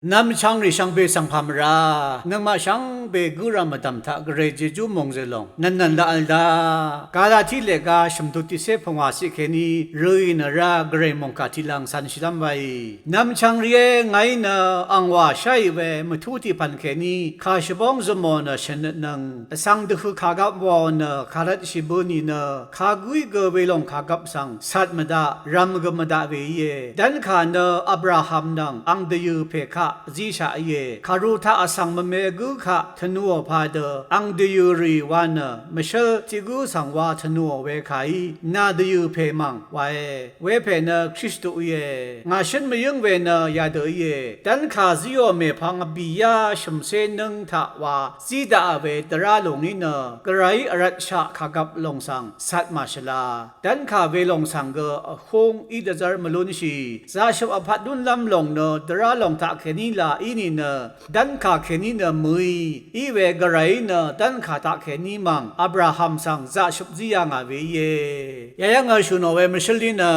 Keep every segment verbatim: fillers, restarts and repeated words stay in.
Nvmchvngrì shvngbe svng pà mvrá, nøngmaq shvngbe gǿrvm vdv̀m taq Gvray Jejú mòngzø̀ lòng nv̀nnv̀n laq v̄l dá. Galati lèga shø̀mdut tiqcé pungwà ciq kèní røì nø rá Gvray mòngkà tiqlv̀ng cv̄nshìlv́m wáì. Nvmchvngrìé, ngàí nø angwà sháì we mvtú tiqpv̀n kèní kà shvbóng zømò nø shø̀nøtnøng vsvng dvhø kàgvp wàò nø kàrvtshì bø nìnø kagǿí gø welòng kàgvp svng cvt mvdaq, rvm gø mvdaq we íe. Dv́nkà nø Abraham nvng ang dvyø̀ pè kaq zíshaq íe. Kàru taq vsvng mvme gǿ kaq tvnuò padø ang dvyø̀ rì wa nø mvshǿl tiq gǿ svng wa tvnuò we kàí nà dvyø̀ pè mv̀ng wae. Wepè nø Kristu íe. Ngà shǿn mvyǿng we nø yadø íe. Dv́nkà zíò mèpvng vbìyá shø̀mcé nǿng taq wa zí daqà we dvrá lùngí nø Gvrayí vrvtshaq kàgvp lòng svng cvt màshvla. Dv́nkà welòng svng gø vhúng í dvzv́r mvlúnshì. Zaqshøp vpat lúnlv́m lòng nø dvrá lòng taq kèní la í nìnø dv́nkà kèní nø mø̀í. Í we Gvrayí nø dv́nkà taq kèní mv̀ng Abraham svng zaqshøp zí yà ngà we íe. Yayv́ng vshø̀ nò we mvshǿl í nø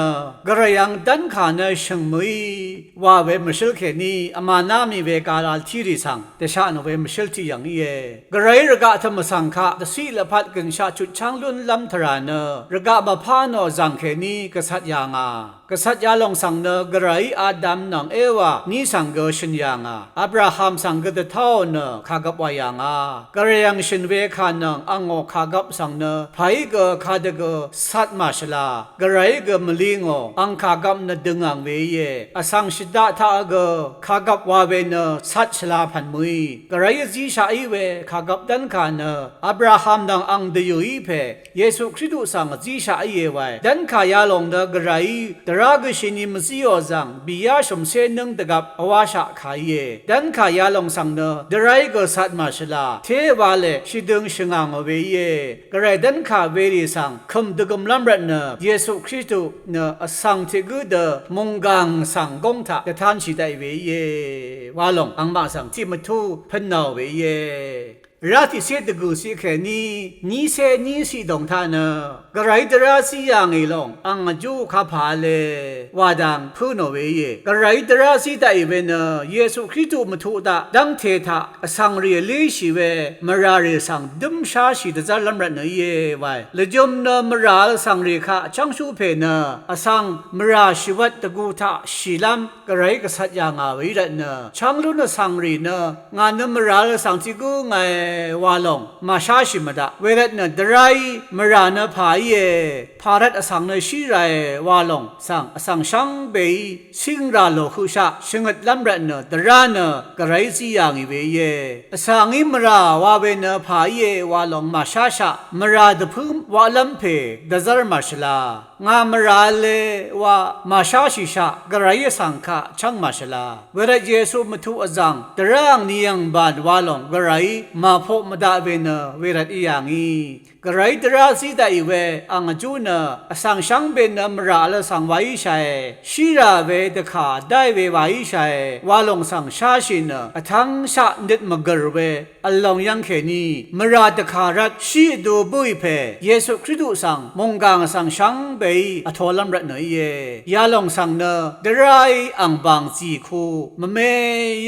Gvray ang dv́nkà nø shø̀ng mø̀í wa we mvshǿl kèní vmàná mì we Galatirì svng dvsha nò we mvshǿl tiq yv̀ng íe. Gvrayí rvgaq tø̀m vsvng kaq dvciq lvpat gø̀nshaq chutcháng lúnlv́m tvrà nø rvgaq mvpá nò vzv̀ng kèní gvcvt yà ngà. Gvcvt yalòng svng nø Gvrayí Adam nvng Ewa ní svng gø shø̀n yà ngà. Abraham svng gø dvtáò nø kàgvp wà yà ngà. Gvray ang shø̀n we kà nvng angò kàgvp svng nø pàí gø kadø gø cvt màshvla. Gvrayí gø mvlí ngò ang kàgvp nø døngv̀ng we íe. Vsvng shvdaq taq gø kàgvp wa we nø cvt shvla pv̀n mø̀í. Gvrayí zíshaq í we kàgvp dv́nkà nø Abraham nvng ang dvyø̀í pè Yesu Kristu svng vzíshaq íe wae. Dv́nkà yalòng nø Gvrayí dvrá gø shini mvzíò zvng bìyá shø̀mcé nǿng dvgvp vwáshaq kà íe. Dv́nkà yalòng svng nø dvráí gø cvt màshvla té wa lè shidøng shvngà ngò we íe. Gvray dv́nkà werì svng kø̀m dvgømlv́m rvtnø Yesu Kristu nø vsvng tiq gǿ dø mònggàng svng góng taq dvtánshì daqì we íe. Wa lòng angmaq svng tiq mvtú pø̄n nò we íe. Vrá tiqcé dvgø̀ ciq kèní nícé níciq dòng taq nø Gvrayí dvrá zí yà ngì lòng ang vjú kapà v̄le wa dang pǿ nò we íe. Gvrayí dvrá zí daqì we nø Yesu Kristu mvtuq daq dv́ngte taq vsvng rì vlíshì we mvrà rì svng dǿmsháshì dvzv́rlv́m rvtnø íe wae. Lvjø̄m nø mvrà vl vsvng rì kaq chv́ngshú pè nø vsvng mvrà shìwvt dvgu taq shìlv́m Gvrayí gvcvt yà ngà we í rvtnø chv́ng lún vsvng rì nø ngà nø mvrà vl vsvng tiq gǿ ngàe wa lòng màsháshì mvdaq. Wervtnø dvráí mvrà nø pà íe, pà rvt vsvng nø shí ràe wa lòng svng vsvng shvngbeí cíngrà lò høqshaq shvngøtlv́m rvtnø dvrá nø Gvrayí zí yà ngì we íe. Vsvngí mvrà wa we nø pà íe wa lòng màsháshaq mvrà dvpǿ waqlv́m pè dvzv́r màshvla. Ngà mvrà v̄le wa màsháshìshaq Gvrayí vsvng kaq chv́ng màshvla. Wervt Yesu mvtuq vzv̀ng dvrá angni yv̀ngbàn wa lòng Gvrayí màpoq mvdaq we nø wervt í yà ngì. Gvrayí dvrá zí daqì we ang vjú nø vsvng shvngbe nø mvrà vl vsvng wa íshàe. Shí rà we dvkà dáì we wa íshàe wa lòng svng sháshì nø vtv́ngshaq nøt mvgø̀r we vl lòng yv́ng kèní mvrà dvkà rvt shí vdu bǿì pè Yesu Kristu svng mònggàng vsvng shvngbeí vtolv́m rvtnø íe. Yalòng svng nø dvráí ang bàngzì ku mvme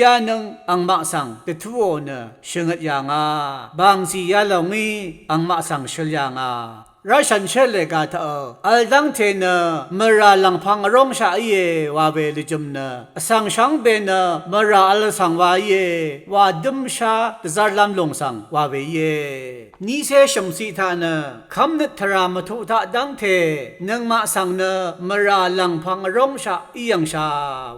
yánǿng angmaq svng dvtúò nø shø̀ngøt yà ngà. Bàngzì yalòngí angmaq svng shøl yà ngà. Rv́l shànshér lèga taqø vl dv́ngte nø mvrà lv̀ngpv̄ng vróngshaq íe wa we lvjø̄m nø vsvng shvngbe nø mvrà vl vsvng wa íe wa dǿmshá dvzv́rlv́m lùng svng wa we íe. Nícé shø̀mciq taq nø kv́mnøt tvrà mvtuq taq dv́ngte nøngmaq svng nø mvrà lv̀ngpv̄ng vróngshaq í yv̀ngshà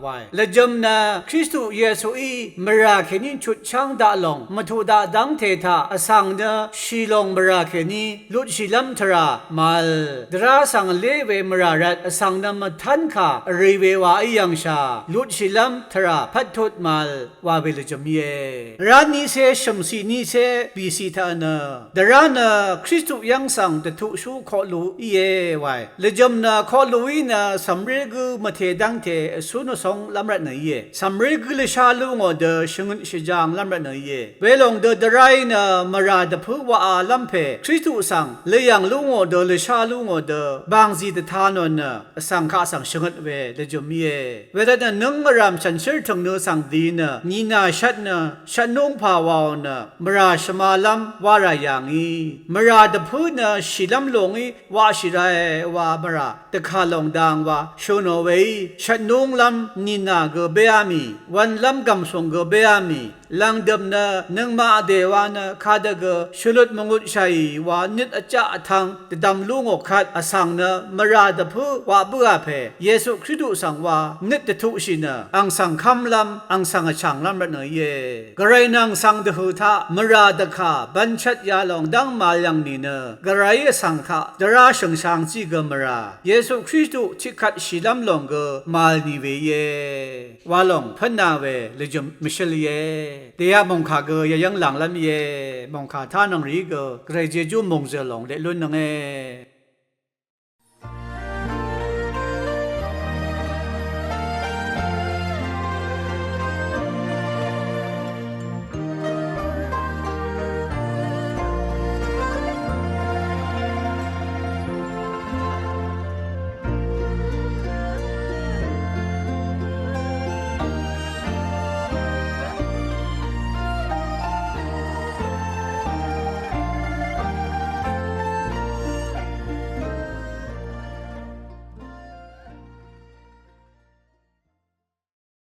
wae. Lvjø̄m nø Kristu Yesuí mvrà kèní chutcháng daq lòng mvtuq daq dv́ngte taq vsvng nø shì lòng mvrà kèní lutshìlv́m tvrà màvl. Dvrá svng vlé we mvrà rvt vsvng nø mvtv́nkà vrì we wa í yv̀ngshà lutshìlv́m tvrà pvttut màvl wa we lvjø̄m íe. Vrá nícé shø̀mciq nícé bìciq taq nø dvrá nø Kristu yv́ng svng dvtuqshú koqlu íe wae. Lvjø̄m nø koqluí nø cv̀mré gǿ mvte dv́ngte vcún vcónglv́m rvtnø íe. Cv̀mré gǿ lvshá lú ngò dø shvngøt shvjanglv́m rvtnø íe. Welòng dø dvráí nø mvrà dvpǿ waqalv́m pè Kristu svng lvyv̀ng lú lúngò dø lvshá lúngò dø bàngzì dvta nò nø vsvng kaq svng shvngøt we lvjø̀m íe. Wedø nø nøng mvràm shànshér tø̀ngnø svng di nø nìnà shvt nø shvtnúngpà wàò nø mvrà shvmalv́m wá rà yà ngì. Mvrà dvpǿ nø shìlv́m lò ngí waqshì rae wa mvrà dvkà lòng dang wa shø̀ nò weí shvtnúnglv́m nìnà gø béá mì, wv̄nlv́m gv̀msùng gø béá mì, lv̀ngdø̀m nø nøngmaq dèwa nø kadø gø shvlut mvngutshàì wa nøt vjaq vtvng dvdvm lú ngò kvt vsvng nø mvrà dvpǿ waq bǿà pè Yesu Kristu svng wa nøt dvtuqshì nø ang svng kv́mlv́m ang svng vchànglv́m rvtnø íe. Gvray nvng svng dvhø̀ taq mvrà dvkà bvnchvt yalòng dv́ng màl yv̀ng nìnø gvrayí vsvng kaq dvrá shø̀ngshang zí gø mvrà Yesu Kristu tiqkvt shìlv́m lòng gø màl nì we íe. Wa lòng pǿnna we lvjø̀m mvshǿl íe. Dèyaq mòngkà gø yvyv́ng lànglv́m íe. Mòngkà tánøng rìí gø gvray jejú mòngzø̀ lòng leq lúnnønge.